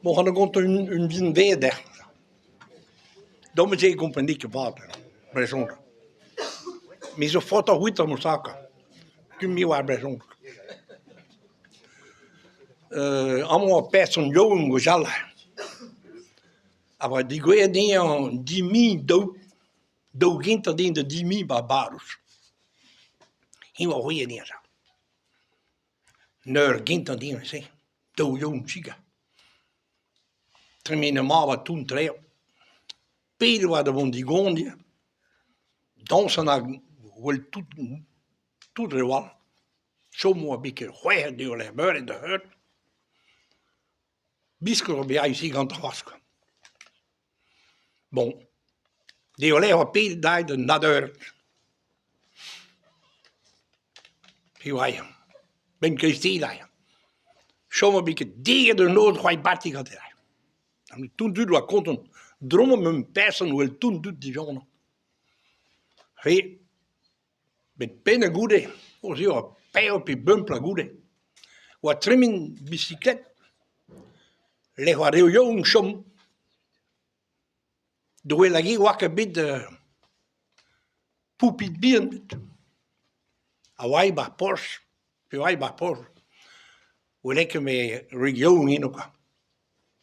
Bon, c'hoant a gontañ un din veder. Daou se 'gompren ket vat brezhoneg. Me zo faotoc'h evitañ Moussaka. Me 'oar brezhoneg. Amañ oa person yaouank gwechall. A oa degouezhet dezhañ dimiñ daou, daou gentañ den da dimiñ 'ba Barrouz. Eñ 'oa c'hwezhet anezhañ. N'eur gentañ din se, daou yaouank siga. Tremenet mat 'oa tout an traoù. Pet e oa da vont digoñdiñ, dañsal a wel tout tout re all. Chom 'oa bet ket c'hwec'h diouzh ar beure da heul. Biskoazh 'oa bet aes gantañ c'hoazh kwa. Bon, diouzh oa pet daet un nadoz. Piv eo? 'Benn kreisteiz eo. Chom 'oa bet ket deget un noz c'hoari bati gante. Tout an dud 'oa kontant. Dro-mañ 'meump person 'wel tout an dud divanañ. Re Met pennañ goude, o se 'oa pev pe bemp bloaz goude, 'oa tremen bisiklet lec'h 'oa reoù yaouank chom. Dre hag-eñ 'oa ket bet poupig bihan bet. A oa 'ba ar porzh, pe oa 'ba ar porzh. 'Welet ket me re yaouank eno kwa.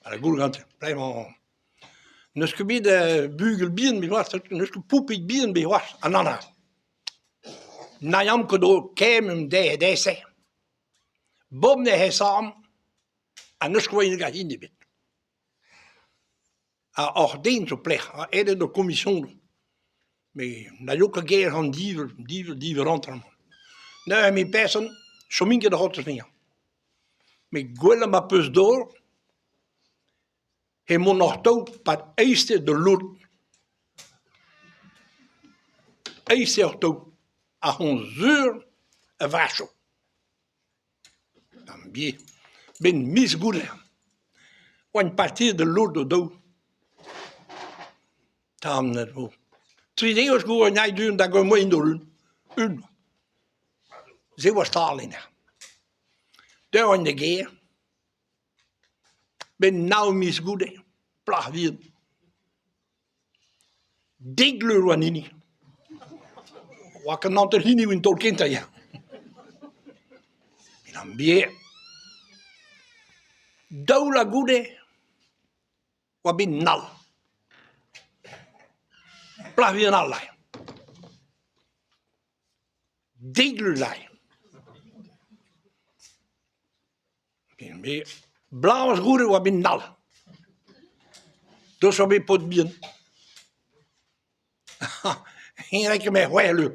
Ha goul gante, bremañ n'eus ket bet bugel bihan bet c'hoazh, n'eus ket poupig bihan bet c'hoazh, an anaz. Na yamp ket o kement dezhe dezhe. Bemdez e samm ha n'eus ket gant hini ebet. Ha oc'h den zo plec'h, aet eo d'ho komisionoù. Met na yo ket ger an diver, diver, diver hanter amañ. Neuze eme person, chomin ket da c'hortoz anezhañ. Met gwellañ ma 'peus dor, emaon oc'h taol 'pad eizhtez da lod. Eizhtez oc'h taol, ar c'hon sur a vacho. 'Benn miz goude 'oan partiet da lod o-daou. Tamm na vo. Tri devezh goude an eil du da gomz un un. Se 'oa Stalin. Deuet oan da gêr. 'Benn nav miz goude, plac'h vihan. Dek lur 'oa an hini. 'Oa ket an hanter hini en taol kentañ ya. Met an bier. Daou vloaz goude 'oa bet un all. Plac'h vihan all aze. Dek lur aze. Bloaz goude 'oa bet nall. Deus 'oa bet paotr bihan. Eñ 'rae ket 'met c'hwec'h lur.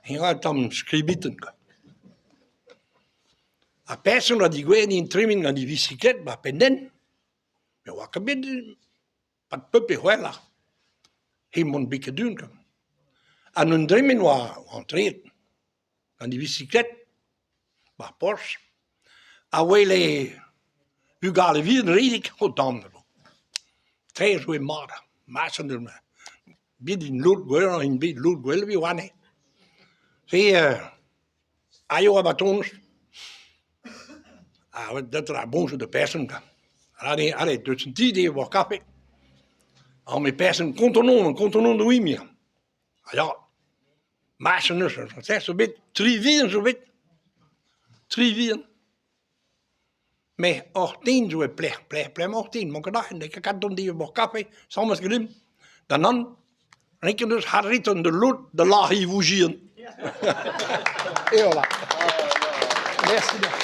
Eñ 'oa un tamm skribitenn kwa. Ha person 'oa degouezhet din tremen gant e visiklet 'ba penn-hent. Ne oa ket bet 'pad pep e c'hwec'h Hep mont betek du-hont kwa. Ha 'n un dremen 'oa antreet. Gant e visiklet, 'ba ar porzh, a wele bugale vihan redek o tamm. Tre zo eo mat, mat bet int lod gwelloc'h int bet lod gwelloc'h warne. Se aio a batronoz, ha deut ra boñjour da person kwa. Allez, allez, deus an ti dezhe war kafe. Ha me person kontant on, kontant on da ouimir. Ha ya, Marse 'neus ur zo bet, tri vihan zo bet, tri vihan. Met oc'h den zo e plec'h, plec'h, plec'h emañ oc'h den, 'mañ ket aze, n'eo ket kat dont di ober kafe, sañs ganin. Da nann, n'eo ket deus harriton da lod da lâr e voujienn. Et voilà. Merci bien.